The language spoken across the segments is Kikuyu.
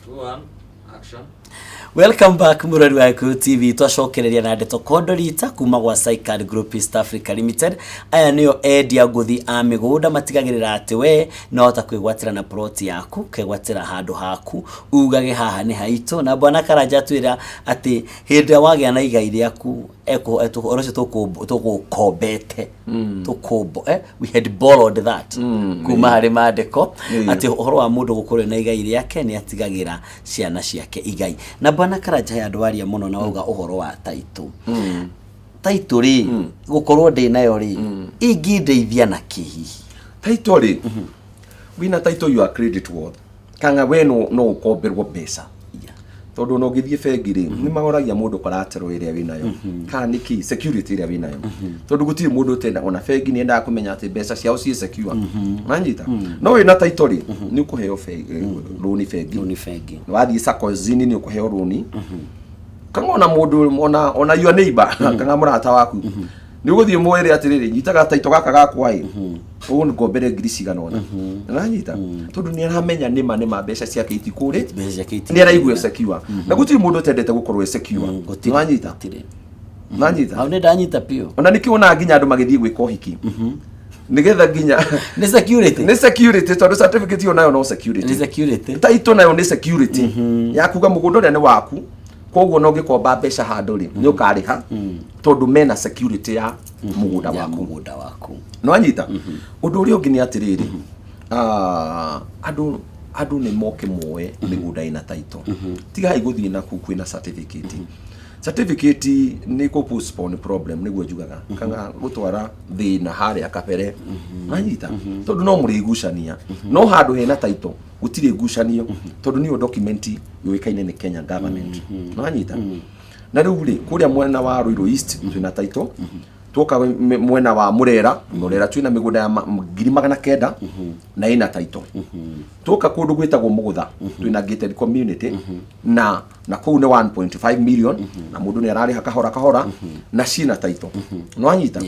One, action. Welcome back, mũrori wa Gĩkũyũ TV. Twacokereria na ndeto kondorita kuma gwa Sycad Group East Africa Limited. Aya nĩo endia ngũthi a mĩgũnda, matigagĩrĩra atĩ we no hota kwĩgwatĩra na plot yaku, kegwatĩra handũ haku, ugage haha nĩ haitũ. Na bwana Karanja atwĩra atĩ hĩndĩ ĩrĩa wagĩa na igai rĩaku, ũhoro ũcio tũgũkombete, tũkũmbo, we had borrowed that kuma harĩ maandĩko, atĩ ũhoro wa mũndũ gũkorwo na igai rĩake, nĩ atigagĩra ciana ciake igai. Na bwana Karanja, he andũ aria mũno na wauga ũhoro wa title. Title rĩ, gũkorwo ndĩ nayo rĩ, ingĩndeithia na kĩ hihi? Title rĩ, wĩna title you are credit worth, kana we no ũkomberwo mbeca, tondũ ona ũngĩthiĩ bengi rĩ, nĩ magoragia mũndũ collateral ĩrĩa wĩnayo, kana nĩ kĩ security ĩrĩa wĩnayo, tondũ gũtirĩ mũndũ ũtenda, ona bengi nĩ yendaga kũmenya atĩ mbeca ciao ciĩ secure. Nanyita no wĩna title rĩ, nĩ ũkũheo rũni bengi. Rũni bengi. Wathiĩ sacco-inĩ nĩ ũkũheo rũni, kana ona mũndũ, ona your neighbor kana mũrata waku, nĩ ũgũthiĩ mwĩre atĩrĩrĩ, "Nyitaga title gaka gakwa ĩ, ũguo ngombere ngiri cigana ũna." Nanyita tondũ nĩ aramenya nĩma nĩma mbeca ciake itikũrĩ. Mbeca ciake itikũrĩ. Nĩ araigua secure, na gũtirĩ mũndũ ũtendete gũkorwo e secure. Gũtirĩ. Nanyita. Gũtirĩ. Nanyita. Hau nĩ ndanyita biũ. Ona nĩkĩo wonaga nginya andũ magĩthiĩ gwĩka ũhiki, nĩgetha nginya Nĩ security. Nĩ security, tondũ certificate ĩyo nayo no security. Nĩ security. Title nayo nĩ security ya kuga mũgũnda ũrĩa nĩ waku. Koguo no ũngĩkomba mbeca handũ rĩ, nĩ ũkarĩha, tondũ mena security ya mũgũnda ya waku. Mũgũnda waku. Nĩwanyita? Ũndũ ũrĩa ũngĩ nĩ atĩrĩrĩ, andũ nĩ moke moe mĩgũnda ĩna title. Tigai gũthiĩ na kuu kwĩna certificate. Certificate nĩ kũ postpone problem, nĩguo njugaga, kana gũtwara thĩna harĩa kabere. Nanyita? Tondũ no mũrĩgucania, no handũ hena title gũtirĩ ngucanio, tondũ nĩyo document yũĩkaine nĩ Kenya government. Nanyita? Na rĩu rĩ, kũrĩa mwena wa Ruiru East twĩna title. Tuoka mwena wa Murera, Murera twĩna mĩgũnda ya 900,000 na ĩna title. Tuoka kũndũ gwĩtagwo Mũgũtha, twĩna gated community na kũu nĩ 1.5 million, na mũndũ nĩ ararĩha kahora kahora, na ciĩna title. Nĩwanyita?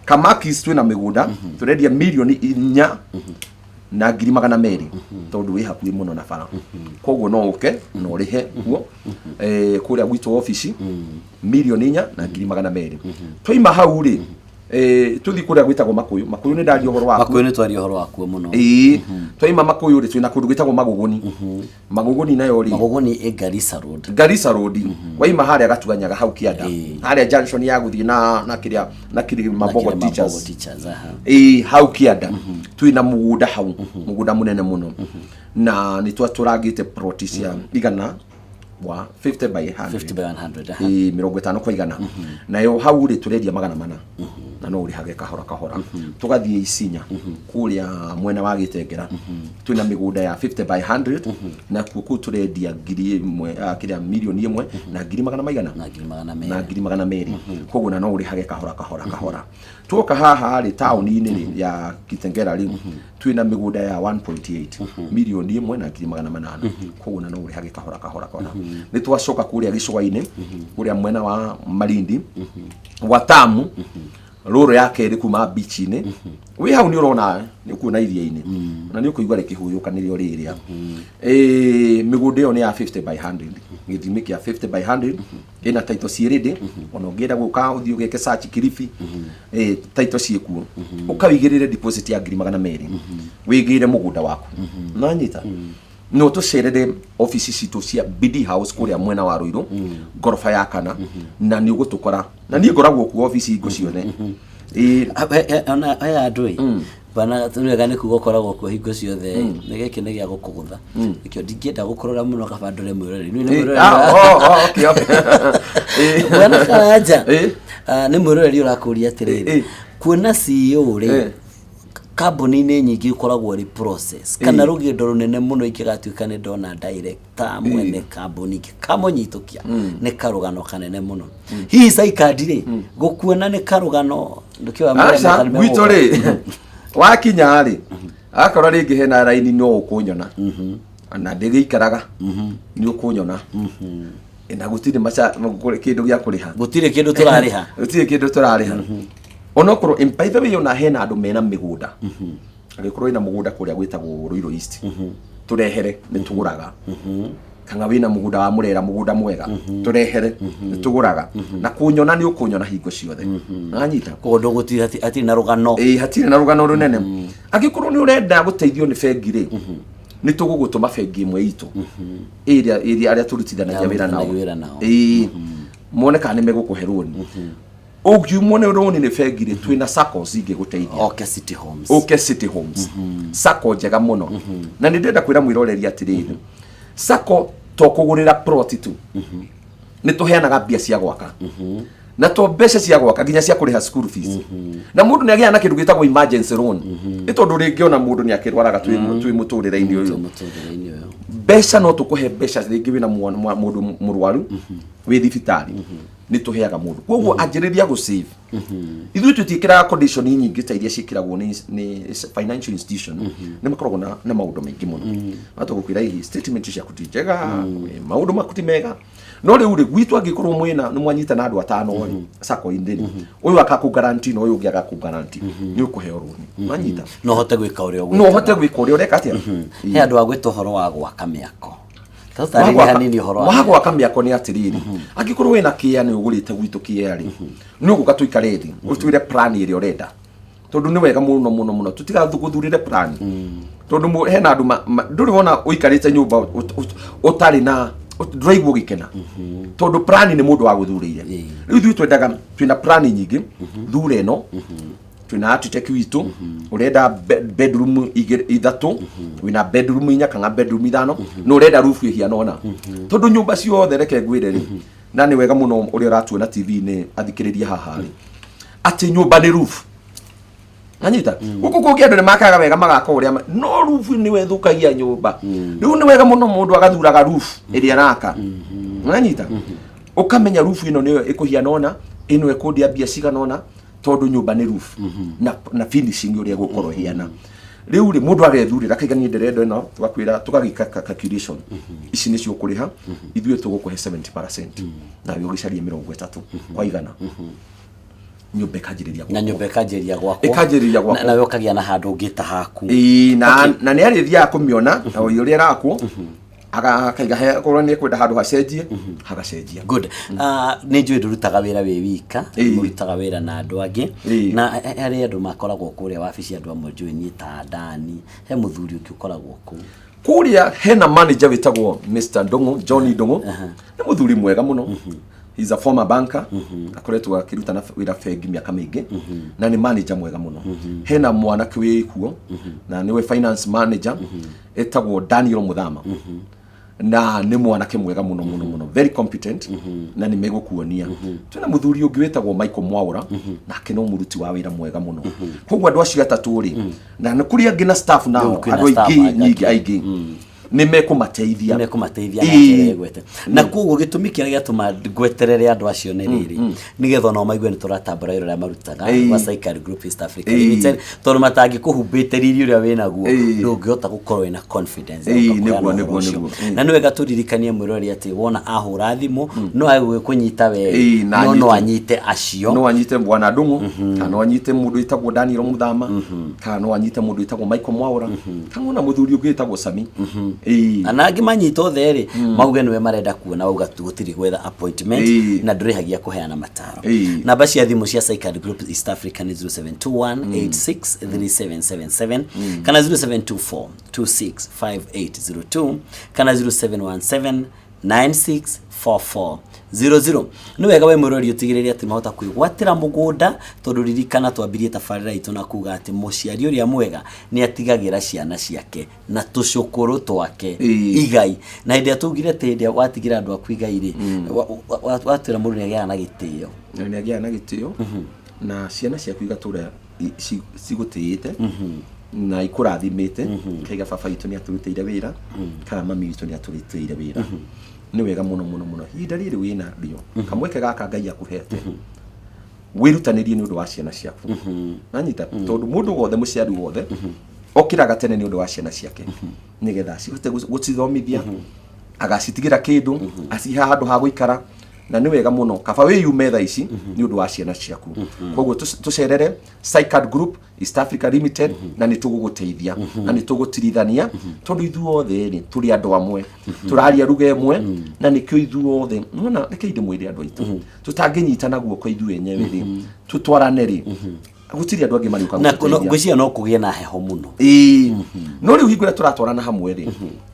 Kamakis twĩna mĩgũnda tũrendia 4,200,000, tondũ wĩ hakuhĩ mũno na bara, koguo no ũke na ũrĩhe kuo, kũrĩa gwitũ obici, 4,200,000. Twaima hau rĩ, tũthiĩ kũrĩa gwĩtagwo Makũyũ. Makũyũ nĩ ndaria ũhoro waku. Makũyũ nĩ twaria ũhoro wakuo mũno. Ĩĩ, twaima Makũyũ rĩ, twĩna kũndũ gwĩtagwo Magũgũni. Magũgũni nayo rĩ, Magũgũni ĩ Garissa Road. Garissa Road, waima harĩa Gatuanyaga hau kĩanda, harĩa junction ya gũthiĩ na kĩrĩa na Kilimabogo Mabogo Teachers. Teachers, aha. Ĩĩ, hau kĩanda twĩna mũgũnda hau, mũgũnda mũnene mũno, na nĩ twatũrangĩte plot cia igana wa 50 by 100. 50 by 100, aha. Ĩĩ, 50 kwa 100. Nayo hau rĩ, tũrendia 400, na no ũrĩhage kahora kahora. Tũgathiĩ Isinya, kũrĩa mwena wa Gĩtengera, twĩna mĩgũnda ya 50 by 100, na kuo kũu tũrendia 1,000, kĩrĩa, 1,100 na ngiri magana maigana? Na ngiri magana Na merĩ. 200,000. Koguo na no ũrĩhage kahora kahora kahora. Tuoka haha rĩ, taũni-inĩ rĩ ya Kitengela rĩ, twĩna mĩgũnda ya 1.8, 1,800,000. Koguo na no ũrĩhage kahora kahora kahora. Nĩ twacoka kũrĩa gĩcũa-inĩ, kũrĩa mwena wa Malindi, Watamu rũrũ ya kerĩ kuma beach-inĩ, wĩ hau nĩ ũrona, nĩ ũkuona iria-inĩ na nĩ ũkũigua rĩkĩhũyũka, nĩrĩo rĩrĩa. Mĩgũnda ĩyo nĩ ya 50 by 100, gĩthimi kĩa 50 by 100, ĩna title ciĩ ready. Ona ũngĩenda gũka ũthiĩ ũgeke search Kilifi, title ciĩ kuo. Ũkawĩigĩrĩre deposit ya 200,000, wĩgĩre mũgũnda waku. Nanyita? No tũcerere ofici citũ cia BD House kũrĩa mwena wa Ruiru, ngoroba ya kana, na nĩ ũgũtũkora, na niĩ ngoragwo kuo ofici hingo ciothe. Ĩĩ. Ona he andũ ĩ bana wega nĩ kuga ũkoragwo kuo hingo ciothe, nĩ gĩkĩ nĩ gĩa gũkũgũtha, nĩkĩo ndingĩenda gũkũrora mũno, kaba ndore mwĩroreri. Niĩ nĩ mwĩroreri Oh, okay. Ĩĩ. Bwana Karanja, nĩ mwĩroreri ũrakũria atĩrĩrĩ, kuona CEO rĩ, kambuni-inĩ nyingĩ ikoragwo ĩrĩ process kana rũgendo rũnene mũno ingĩgatuĩka nĩ ndona director mwene kambuni kamũnyitũkia, nĩ karũgano kanene mũno. Hihi Sycad rĩ, gũkuona nĩ karũgano ndũkĩoya Aca, gwitũ rĩ, wakinya rĩ, akorwo rĩngĩ hena raini, no ũkũnyona, na ndĩgĩikaraga nĩ ũkũnyona, na gũtirĩ maca kĩndũ gĩa kũrĩha. Gũtirĩ kĩndũ tũrarĩha. Gũtirĩ kĩndũ tũrarĩha, onokorwo by the way, ona hena andũ mena mĩgũnda, angĩkorwo ĩna mũgũnda kũrĩa gwĩtagwo Ruiru East, tũrehere, nĩ tũgũraga. Kana wĩna mũgũnda wa mũrera, mũgũnda mwega, tũrehere, nĩ tũgũraga. Na kũnyona nĩ ũkũnyona hingo ciothe, nanyita. Koguo ndũgũtira hatirĩ na rũgano. Ĩĩ, hatirĩ na rũgano rũnene. Angĩkorwo nĩ ũrenda gũteithio nĩ bengi rĩ, nĩ tũgũgũtũma bengi ĩmwe itũ ĩrĩa ĩrĩa arĩa tũrutithanagia wĩra nao. Wĩra nao. Ĩĩ, mone kana nĩ megũkũhe rũni. Ũngiumwo nĩ rũni nĩ bengi rĩ, twĩna SACCOs ingĩgũteithia. Okay, City Homes. Ũke City Homes, SACCO njega mũno. Na nĩ ndĩrenda kwĩra mwĩroreri atĩrĩrĩ, SACCO to kũgũrĩra plot tu, nĩ tũheanaga mbia cia gwaka, na to mbeca cia gwaka, nginya cia kũrĩha school fees. Na mũndũ nĩ agĩaga na kĩndũ gĩtagwo emergency loan, nĩ tondũ rĩngĩ ona mũndũ nĩ akĩrwaraga twĩ mũtũrĩre-inĩ ũyũ. Mũtũrĩre-inĩ ũyũ. Mbeca no tũkũhe mbeca, rĩngĩ wĩna mũndũ mũrwaru wĩ thibitarĩ, nĩ tũheaga mũndũ. Koguo anjĩrĩria gũ save. Ithuĩ tũtiĩkĩraga condition nyingĩ ta iria ciĩkĩragwo nĩ financial institution. Nĩ makoragwo na maũndũ maingĩ mũno, matũgũkwĩra hihi statement ciaku ti njega, maũndũ maku ti mega. No rĩu rĩ, gwitũ angĩkorwo mwĩna nĩ mwanyita na andũ atano rĩ, sacco-inĩ rĩ, ũyũ akakũ guarantee na ũyũ ũngĩ agakũ guarantee, nĩ ũkũheo rũni, manyita. No hote gwĩka ũrĩa No ũhote gwĩka ũrĩa ũreka atĩa. He andũ a gwĩta ũhoro wa gwaka mĩako. Tũtarĩrie hanini ũhoro wa wa gwaka mĩako. Nĩ atĩrĩrĩ, angĩkorwo wĩna kĩea nĩ ũgũrĩte gwitũ kĩea rĩ, nĩ ũgũka tũikare thĩ, ũtwĩre plan ĩrĩa ũrenda, tondũ nĩ wega mũno mũno mũno tũtigathũgũthurĩre plan, tondũ hena andũ ndũrĩ wona ũikarĩte nyũmba ũtarĩ na ndũraigua ũgĩkena, tondũ plan nĩ mũndũ wagũthurĩire. Rĩu ithuĩ twendaga, twĩna plan nyingĩ, thure ĩno. Twĩna architect witũ. Ũrenda bedroom ithatũ, wĩna bedroom inya kana bedroom ithano, na ũrenda roof ĩhiana ũna, tondũ nyũmba ciothe, reke ngwĩre rĩ, na nĩ wega mũno ũrĩa ũratuona TV-inĩ athikĩrĩria haha rĩ, atĩ nyũmba nĩ roof. Anyita, gũkũ kũngĩ andũ nĩ makaga wega, magaka ũrĩa no roof nĩwe ĩthũkagia nyũmba. Rĩu nĩ wega mũno mũndũ agathuraga roof ĩrĩa araka. Anyita, ũkamenya roof ĩno nĩyo ĩkũhiana ũna, ĩno ĩkũndia mbia cigana ũna, tondũ nyũmba nĩ roof na finishing ũrĩa ĩgũkorwo ĩhiana. Rĩu rĩ, mũndũ agethurĩra, akaiga niĩ ndĩrenda ĩno, tũgakwĩra, tũgagĩka calculation, ici nĩcio ũkũrĩha, ithuĩ tũgũkũhe 70% nawe ũgĩcarie 30 kwa igana, nyũmba ĩkanjĩrĩria na gwakwo. Nyũmba ĩkanjĩrĩria gwakwo. Ĩkanjĩrĩria gwakwo. Nawe ũkagĩa na handũ ũngĩta haku. Ĩĩ, na nĩ arĩthiaga kũmĩona na o ũrĩa ĩrakwo, akaiga akorwo nĩ ekwenda handũ hacenjie, hagacenjia. Good. Nĩ njũĩ ndũrutaga wĩra wĩ wika. Mũrutaga wĩra na andũ angĩ. Na harĩ andũ makoragwo kũrĩa wabici, andũ amwe njũĩ niĩ ta Dani, he mũthuri ũngĩ ũkoragwo kũu. Kũrĩa hena manager wĩtagwo Mr. Ndung'u, John Ndung'u. Nĩ mũthuri mwega mũno. He's a former banker, akoretwo akĩruta na wĩra bengi mĩaka mĩingĩ, na nĩ manager mwega mũno. Hena mwanake wĩ kuo na nĩwe finance manager, etagwo Daniel Muthama, na nĩ mwanake mwega mũno mũno mũno, very competent, na nĩ megũkuonia. Twĩna mũthuri ũngĩ wĩtagwo Michael Mwaura, nake no mũruti wa wĩra mwega mũno. Koguo andũ acio atatũ rĩ, na nĩ kũrĩ angĩ na staff nao. Rĩu kwĩna andũ staff aingĩ angĩ. nyingĩ aingĩ nĩ mekũmateithia. Mekũmateithia na njĩra ĩgwete. Na koguo gĩtũmi kĩrĩa gĩatũma ngweterere andũ acio nĩ rĩrĩ, nĩgetha onao maigue nĩ tũratambũra wĩra ũrĩa marutaga wa Saikari Group East Africa Limited, tondũ matangĩkũhumbĩte riri ũrĩa wĩnaguo, ndũngĩhota gũkorwo wĩna confidence ya gũka kũheana ũhoro ũcio. Na nĩ wega tũririkanie mwĩroreri atĩ wona ahũra thimũ, no age gũgĩkũnyita we, Na no no anyite. Anyite acio. No anyite bwana Ndung'u, kana no anyite mũndũ wĩtagwo Daniel Muthama, kana no anyite mũndũ wĩtagwo Michael Mwaura, kana ona mũthuri ũngĩ wĩtagwo Sami. Na angĩ manyita othe rĩ, mauge nĩwe marenda kuona, wauga tu gũtirĩ gwetha appointment na ndũrĩhagia kũheana mataro. Namba cia thimũ cia Saikad Group East Africa nĩ 0721 863777 kana 0724 265802 kana 0717 964400. Nĩ wega we mwĩrori ũtigĩrĩre atĩ mahota kwĩgwatĩra mũgũnda, tondũ ririkana twambirie tabarĩra itũ na kuga atĩ mũciari ũrĩa mwega nĩ atigagĩra ciana ciake na tũcũkũrũ twake igai. Na hĩndĩ ĩrĩa twaugire atĩ hĩndĩ ĩrĩa watigĩra andũ aku igai rĩ, watwĩra mũndũ nĩ agĩaga na gĩtĩo. Na nĩ agĩaga na gĩtĩo, na ciana ciaku igatũra cigũtĩĩte na ikũrathimĩte, kaiga baba witũ nĩ atũrutĩire wĩra kana mami witũ nĩ atũrutĩire wĩra. Nĩ wega mũno mũno mũno ihinda rĩrĩ wĩna rĩo, kamweke gaka Ngai akũhete, wĩrutanĩrie nĩ ũndũ wa ciana ciaku. Nanyita, tondũ mũndũ wothe, mũciari wothe okĩraga tene nĩ ũndũ wa ciana ciake, nĩgetha cihote gũcithomithia, agacitigĩra kĩndũ, acihe handũ ha gũikara. Na nĩ wega mũno kaba wĩyume thaa ici nĩ ũndũ wa ciana ciaku. Koguo tũcerere Sycard Group East Africa Limited, na nĩ tũgũgũteithia na nĩ tũgũtirithania, tondũ ithuothe rĩ tũrĩ andũ amwe, tũraria ruga ĩmwe, na nĩkĩo ithuothe nona. Reke ndĩmwĩre, andũ aitũ, tũtangĩnyitana guoko ithuĩ enyewe rĩ, tũtwarane rĩ, gũtirĩ andũ angĩ marĩũka Na gũtũteithia. Ngwĩciria no kũgĩe na heho mũno. Ĩĩ, no rĩu hingo ĩrĩa tũratwarana hamwe rĩ,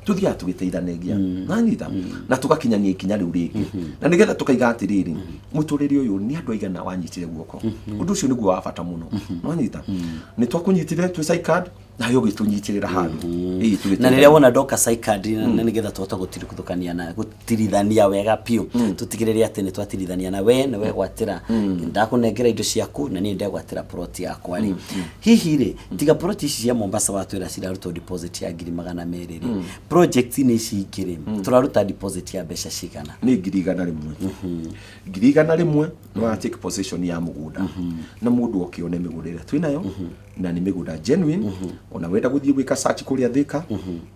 tũthiaga tũgĩteithanagia nanyita na tũgakinyania ikinya rĩu rĩngĩ, na nĩgetha tũkaiga atĩrĩrĩ, mũtũrĩre ũyũ nĩ andũ aigana wanyitire guoko. Ũndũ ũcio nĩguo wa bata mũno. Nwanyita, nĩ twakũnyitire twĩ Sycard, nawe ũgĩtũnyitĩrĩra handũ. Ĩĩ, tũgĩteithania. Na rĩrĩa wona ndoka Sycard, na nĩgetha tũhote gũtirithũkania na gũtirithania wega biũ, tũtigĩrĩre atĩ nĩ twatirithania na we nĩ wegwatĩra, ndakũnengera indo ciaku na niĩ ndegwatĩra plot yakwa rĩ, hihi rĩ, tiga plot ici cia Mombasa watwĩra cirarutwo deposit ya 200,000 rĩ, project-inĩ ici ingĩ rĩ, tũraruta deposit ya mbeca cigana? Nĩ 100,000. 100,000 nĩ wa take possession ya mũgũnda, na mũndũ oke one mĩgũnda ĩrĩa twĩnayo, na nĩ mĩgũnda genuine. Ona wenda gũthiĩ gwĩka search kũrĩa Thika,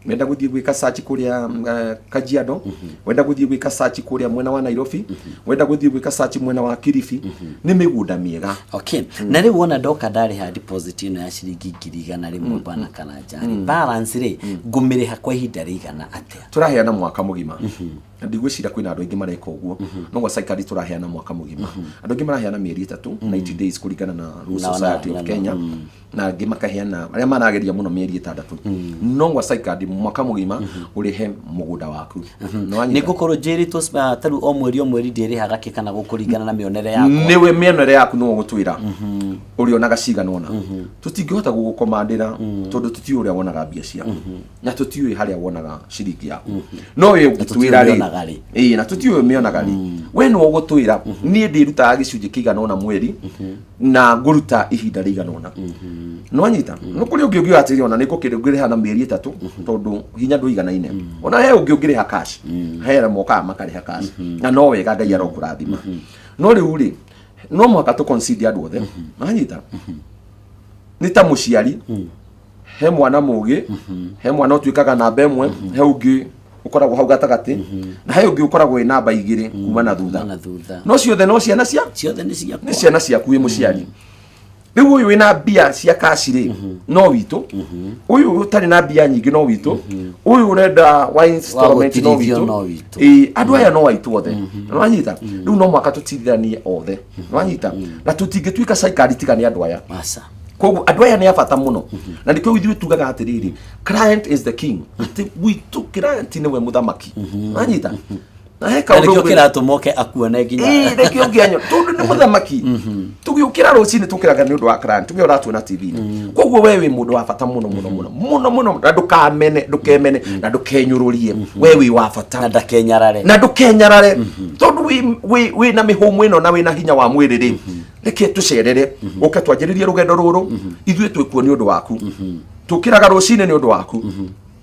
wenda gũthiĩ gwĩka search kũrĩa Kajiado, wenda gũthiĩ gwĩka search kũrĩa mwena wa Nairobi, wenda gũthiĩ gwĩka search mwena wa Kilifi, nĩ mĩgũnda mĩega. Okay, na rĩu wona ndoka ndarĩha deposit ĩno ya ciringi 100,000, bwana Karanja rĩ, balance rĩ ngũmĩrĩha kwa ihinda rĩigana atĩa? Tũraheana mwaka mũgima, na ndigwĩciria kwĩna andũ aingĩ mareka ũguo, no gwa Sycard tũraheana mwaka mũgima. Andũ aingĩ maraheana mĩeri 3, 90 days, kũringana na Law Society of Kenya, na angĩ makaheana, arĩa marageria mũno, mĩeri 6, no gwa Sycard mwaka mũgima ũrĩhe mũgũnda waku. Nĩwanyita? Nĩ ngũkorwo njĩrĩtwo tarĩu o mweri o mweri ndĩrĩhaga kĩ, kana gũkũringana na mĩonere yakwa? Nĩwe mĩonere yaku nĩwe ũgũtwĩra ũrĩonaga cigana ũna. Tũtingĩhota gũgũkomandĩra tondũ tũtiũĩ ũrĩa wonaga mbia ciaku, na tũtiũĩ harĩa wonaga ciringi yaku, no we ũngĩtwĩra rĩ mĩonaga rĩ. Ĩĩ, na tũtiũĩ mĩonaga rĩ. We nĩwe ũgũtwĩra, niĩ ndĩrutaga gĩcunjĩ kĩigana ũna mweri na ngũruta ihinda rĩigana ũna. Nĩwanyita? No kũrĩ ũngĩ ũngiuga atĩrĩ, ona nĩ ngũkĩrĩha na mĩeri 3 tondũ hinya ndũiganaine. Ona he ũngĩ ũngĩrĩha cash, he arĩa mokaga makarĩha cash, na no wega, Ngai arokũrathima. No rĩu rĩ, no mũhaka tũ consider andũ othe. Nĩwanyita? Nĩ ta mũciari, he mwana mũgĩ, he mwana ũtuĩkaga namba 1, he ũngĩ ũkoragwo hau gatagatĩ, na he ũngĩ ũkoragwo ĩ namba 2 kuma na thutha. Na thutha. No ciothe no ciana cia Ciothe nĩ ciakwa. Nĩ ciana ciaku wĩ mũciari. Rĩu ũyũ wĩna mbia cia cash rĩ, no witũ, ũyũ ũtarĩ na mbia nyingĩ no witũ, ũyũ ũrenda wa installment no gũtirithio witũ. No witũ. Ĩĩ, andũ aya no aitũ othe. Nĩwanyita? Rĩu no mũhaka tũtirithanie othe. Nĩwanyita? Na tũtingĩtuĩka Sycard tiga nĩ andũ aya. Aca. Koguo andũ aya nĩ a bata mũno, na nĩkĩo ithuĩ tugaga atĩrĩrĩ, client is the king, atĩ gwitũ client nĩwe mũthamaki. Wanyita? Na he Na kaũndũ nĩkĩo kĩratũma oke akuone nginya. Ĩĩ, nĩkĩo ngĩanyo tondũ nĩ mũthamaki. Tũgĩũkĩra rũcinĩ tũkĩraga nĩ ũndũ wa client, tuge ũratuona TV-inĩ. Koguo we wĩ mũndũ wa bata mũno mũno mũno mũno mũno, na ndũkamene, ndũkemene na ndũkenyũrũrie, we wĩ wa bata. Na ndakenyarare. Na ndũkenyarare, tondũ wĩ na mĩhũmũ ĩno na wĩ na hinya wa mwĩrĩ rĩ, reke tũcerere, ũke twanjĩrĩrie rũgendo rũrũ. Ithuĩ twĩkuo nĩ ũndũ waku, tũkĩraga rũcinĩ nĩ ũndũ waku,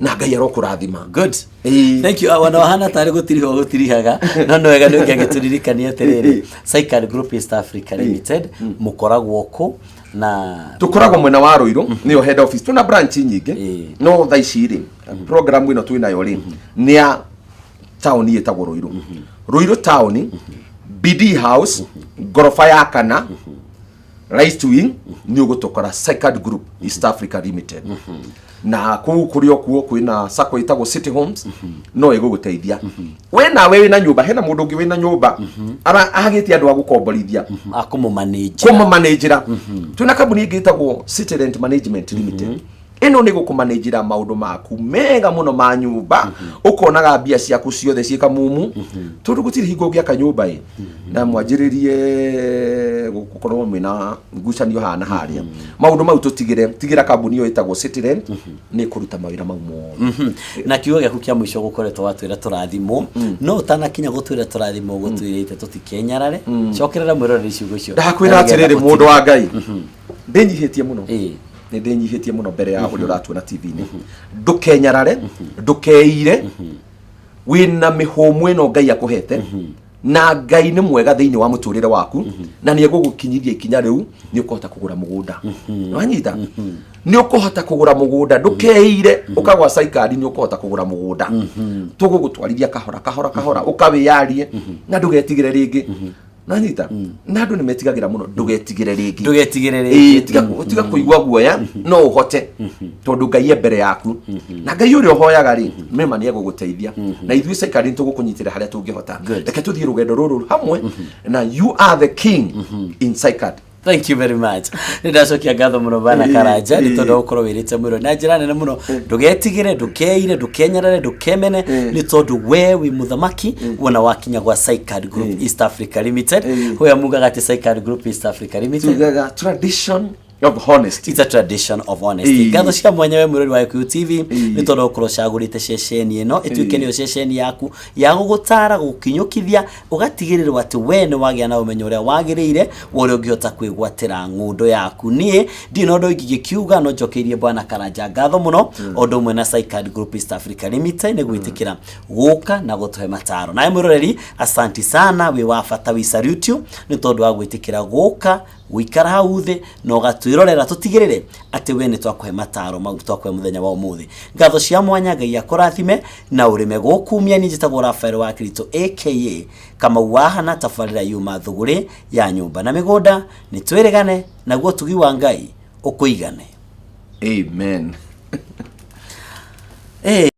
na Ngai arokũrathima. Good. Ĩĩ. Thank you. Wana wahana tarĩ gũtiriha gũtirihaga, no nĩ wega nĩ ũngĩagĩtũririkania atĩrĩrĩ, Sycard Group East Africa Limited mũkoragwo kũ na Tũkoragwo mwena wa Rũirũ, nĩyo head office. Twĩna branch nyingĩ, no thaa ici rĩ, program ĩno twĩnayo rĩ, nĩ ya taũni ĩtagwo Rũirũ. Rũirũ taũni, BD House, ngoroba ya kana, right wing, nĩ ũgũtũkora Sycard Group East Africa Limited. Na kũu kũrĩ o kuo kwĩna sacco ĩtagwo City Homes, no ĩgũgũteithia we nawe wĩna nyũmba. Hena mũndũ ũngĩ wĩna nyũmba agĩte andũ a gũkomborithia, akũmũmanĩnjĩra. Kũmamanĩnjĩra. Twĩna kambuni ĩngĩ ĩtagwo City Rent Management Limited. Ĩno nĩ gũkũmanĩnjĩra maũndũ maku mega mũno ma nyũmba, ũkonaga mbia ciaku ciothe ciĩ kamumu, tondũ gũtirĩ hingo ũngĩaka nyũmba ĩ na mwanjĩrĩrie gũkorwo mwĩna ngucanio haha na harĩa. Maũndũ mau tũtigĩre, tigĩra kambuni ĩyo ĩtagwo City Rent, nĩ ĩkũruta mawĩra mau mothe. Na kiugo gĩaku kĩa mũico, gũkoretwo watwĩra tũrathimwo, no ũtanakinya gũtwĩra tũrathimwo, gũtwĩrĩte tũtikenyarare. Cokerera mwĩroreri ciugo icio. Ndakwĩra Na nĩgetha atĩrĩrĩ, mũndũ wa Ngai, ndĩnyihĩtie mũno, nĩ ndĩnyihĩtie mũno mbere ya ũrĩa ũratuona TV-inĩ. Ndũkenyarare, ndũkeire, wĩna mĩhũmũ ĩno Ngai akũhete, na Ngai nĩ mwega thĩinĩ wa mũtũrĩre waku, na nĩ egũgũkinyithia ikinya rĩu nĩ ũkũhota kũgũra mũgũnda. Wanyita? Nĩ ũkũhota kũgũra mũgũnda, ndũkeire ũkagwa caikari, nĩ ũkũhota kũgũra mũgũnda. Tũgũgũtwarithia kahora kahora kahora, ũkawĩyarie na ndũgetigĩre rĩngĩ. Nanyita na andũ nĩ metigagĩra mũno, ndũgetigĩre rĩngĩ. Ndũgetigĩre Ĩĩ, rĩngĩ. Tiga kũigua guoya, no ũhote tondũ Ngai e mbere yaku, na Ngai ũrĩa ũhoyaga rĩ, mema nĩ egũgũteithia, na ithuĩ caikari nĩ tũgũkũnyitĩra harĩa tũngĩhota. Good. Reke tũthiĩ rũgendo rũrũ hamwe na you are the king in Sychar. Thank you very much. Nĩ ndacokia ngatho mũno bana Karanja nĩ tondũ wa gũkorwo wĩrĩte mwĩro na njĩra nene mũno, ndũgetigĩre, ndũkeire, ndũkenyarare, ndũkemene, nĩ tondũ we wĩ mũthamaki wona wakinya gwa Sycard Group East Africa Limited. Hoya mugaga atĩ Sycard Group East Africa Limited Tugaga tradition of honesty. It's a tradition of honesty. Ngatho cia mwanya we mwĩrori wa Gĩkũyũ TV nĩ tondũ wa gũkorwo ũcagũrĩte ceceni ĩno ĩtuĩke nĩyo ceceni yaku ya gũgũtara, gũgũkinyũkithia, ũgatigĩrĩrwo atĩ we nĩ wagĩa na ũmenyo ũrĩa wagĩrĩire wa ũrĩa ũngĩhota kwĩgwatĩra ng'ũndũ yaku. Niĩ ndirĩ na ũndũ ingĩkiuga, no njokeirie bwana Karanja ngatho mũno, o ũndũ ũmwe na Sycard Group East Africa Limited, nĩ gwĩtĩkĩra gũka na gũtũhe mataro. Nawe mwĩroreri, asanti sana, wĩ wa bata, we salute you nĩ tondũ wa gwĩtĩkĩra gũka gũikara hau thĩ na ũgatwĩrorera tũtigĩrĩre atĩ we nĩ twakũhe mataro mau twakũhe mũthenya wa ũmũthĩ. Ngatho cia mwanya, Ngai akũrathime na ũrĩme gũkumia. Niĩ njĩtagwo Rafael wa Kirito aka Kamau wa Hana, tabarĩra yuma thũgũrĩ ya nyũmba na mĩgũnda. Nĩ twĩrĩgane naguo ũtugi wa Ngai ũkũigane. Amen. Eh.